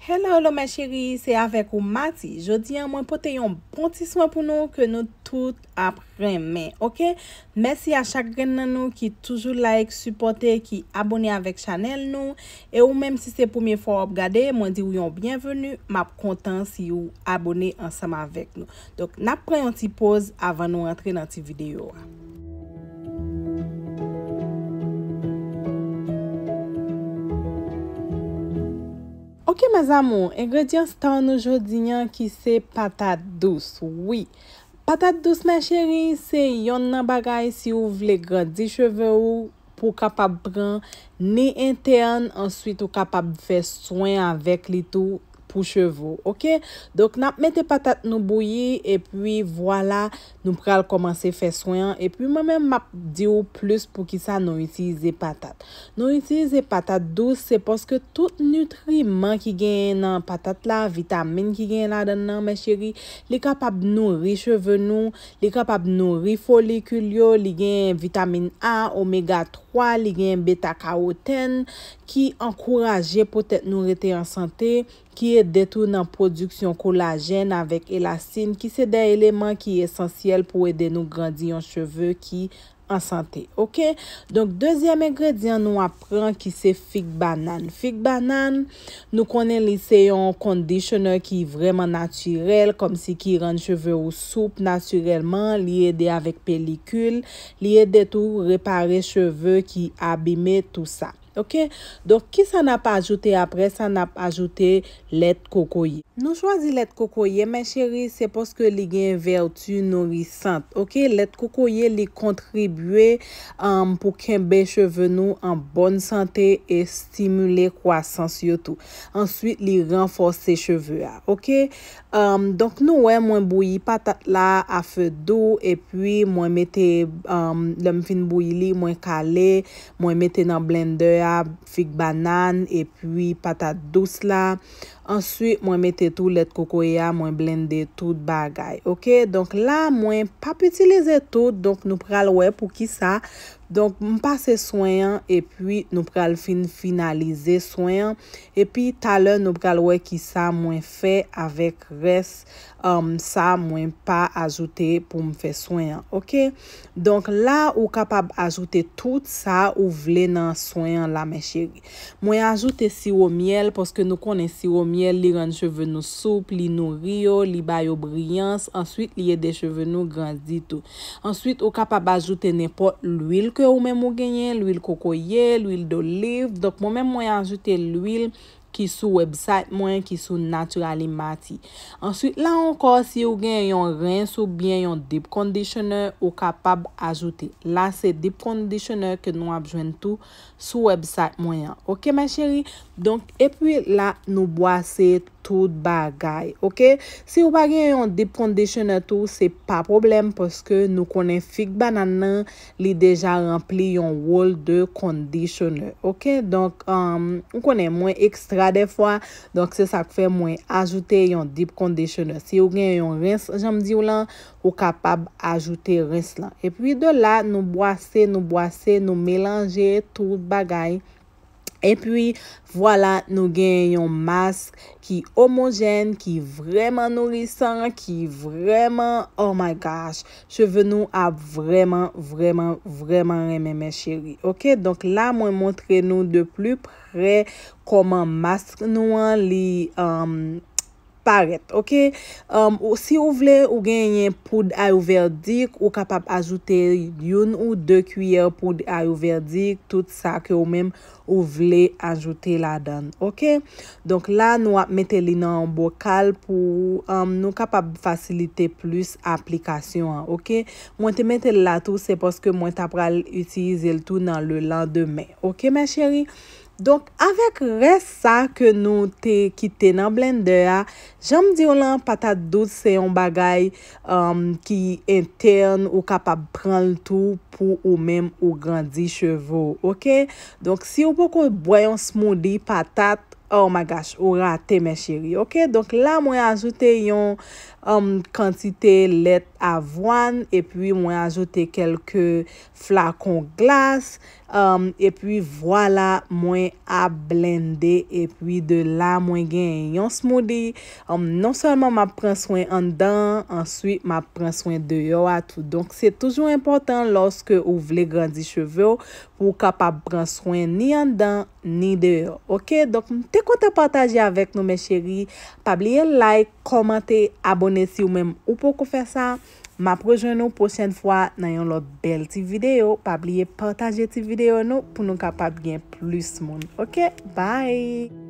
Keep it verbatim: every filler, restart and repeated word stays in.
Hello, hello, mes chéries, se avèk ou Mati. Jodi a, mwen pote yon bon ti swen pou nou ke nou tout ap renmen, oke? Mèsi a chak grenn nan nou ki toujou like, sipòte, ki abone avèk chanèl nou. E ou menm, si se premye fwa w ap gade, mwen di w yon byenveni. M ap kontan si w abone ansanm avèk nou. Donk, n ap pran yon ti poz avan nou rantre nan ti videyo a. Oke, mes amours, engredyan star nou jodi a ki se patat dous. Wi, patat dous, mes chéries, se yonn nan bagay si ou vle grandi cheve ou, pou w kapab pran ni entèn, answit ou kapab fè swen avèk li tou pou cheve w, oke? Donk, n ap mete patat nou bouyi, epi vwala, nou pral kòmanse fè swen an. Epi mwen menm, m ap di w plis poukisa nou itilize patat. Nou itilize patat dous, se paske tout nitriman ki genyen nan patat la, vitamin ki genyen ladan l nan, mes chéries, li kapab nouri cheve nou, li kapab nouri folikil yo, li gen vitamin A, omega twa, li gen beta karotèn, ki ankouraje po tèt nou rete an sante, ki ede tou nan pwodiksyon kolajèn avèk elastin, ki se de eleman ki esansyèl pou ede nou grandi yon cheve ki an sante, oke? Donk, dezyèm engredyan nou ap pran ki se fig banann. Fig banann, nou konnen li se yon conditioner ki vrèman natirèl, kòmsi ki rann cheve ou soup natirèlman, li ede avèk pelikil, li ede tou repare cheve ki abime, tou sa. Oke? Donk, kisa n ap ajoute apre sa? N ap ajoute lèt kokoye. Nou chwazi lèt kokoye, mes chéries, se paske li gen vèti nourisant. Oke? Lèt kokoye, li kontribye, um, pou kenbe cheve nou an bòn sante e stimile kwasans yo tou. Answit, li ranfòse cheve a. Oke? Um, donk, nou wè, mwen bouyi patat la a fe dou, epi mwen mete, um, lè m fin bouyi li, mwen kale, mwen mete nan blendè a fig banann, epi patat dous la. Answit, mwen mete tou lèt kokoye a, mwen blende tout bagay. Oke, donk la, mwen p ap itilize tout, donk nou pral wè poukisa. Donk, m pase swen an, epi nou pral fin finalize swen an. Epi, talè, nou pral wè kisa mwen fè avèk rès, um, sa mwen pa ajoute pou m fè swen an. Oke? Donk, la, ou kapab ajoute tout sa ou vle nan swen an la, mes chéries. Mwen ajoute siwo myèl, paske nou konnen siwo myèl, li rann cheve nou soup, li nouri yo, li ba yo briyans, answit, li ede cheve nou grandi tou. Answit, ou kapab ajoute nenpòt lwil ke ou menm ou genyen, lwil kokoye, lwil doliv. Donk, mwen menm, mwen ajoute lwil ki sou website mwen, ki sou Naturalimati. Answit, la ankò, si ou gen yon rens oubyen yon deep conditioner, ou kapab ajoute. La, se deep conditioner ke nou ap jwenn tou sou website mwen an. Oke, mes chéries? Donk, epi la, nou bwase tout bagay. Oke? Si ou pa gen yon deep conditioner tou, se pa pwoblèm, paske nou konnen fig banann nan, li deja ranpli yon wòl de conditioner. Oke? Donk, um, ou konnen mwen ekstra dèfwa, donk se sa k fè mwen ajoute yon deep conditioner. Si ou gen yon rens, jan m di w lan, ou kapab ajoute rens lan. Epi de la, nou bwase, nou bwase, nou melanje tout bagay. Epi, vwala, nou gen yon mask ki omojèn, ki vrèman nourisan, ki vrèman, oh my gosh, cheve nou ap vrèman, vrèman, vrèman renmen, mes chéries. Oke, donk la, mwen montre nou de pli prè kòman mask nou an, li, um, parèt, oke? Um, ou, si ou vle, ou genyen poud ayouverdik, ou kapab ajoute youn ou de kiyè poud ayouverdik, tout sa ke ou menm ou vle ajoute ladan l, oke? Donk la, nou ap mete li nan yon bokal pou, um, nou kapab fasilite plis aplikasyon an, oke? Mwen te mete l la tou, se paske mwen ta pral itilize l tou nan le landemen, oke, mes chéries? Donk, avèk rès sa ke nou te kite nan blendè a, jan m di w lan, patat dous se yon bagay, um, ki entèn, ou kapab pran l tou pou ou menm ou grandi cheve w, oke? Donk, si ou poko bwè yon smoothie patat, oh my gosh, ou rate, mes chéries, oke? Donk, la, mwen ajoute yon, um, kantite lèt avwàn, epi mwen ajoute kèlke flakon glas, Um, epi vwala, mwen ap blende, epi de la mwen gen yon smoothie. Um, non sèlman m ap pran swen anndan, answit m ap pran swen deyò a tou. Donk se toujou enpòtan lòske ou vle grandi cheve w pou w kapab pran swen ni anndan ni deyò. Oke, donk m te kontan pataje avèk nou, mes chéries. Pa bliye like, kòmante, abone si ou menm ou poko fè sa. M ap rejwenn nou pwochèn fwa nan yon lòt bèl ti videyo. Pa bliye pataje ti videyo nou pou nou kapab gen plis moun. Oke, bye!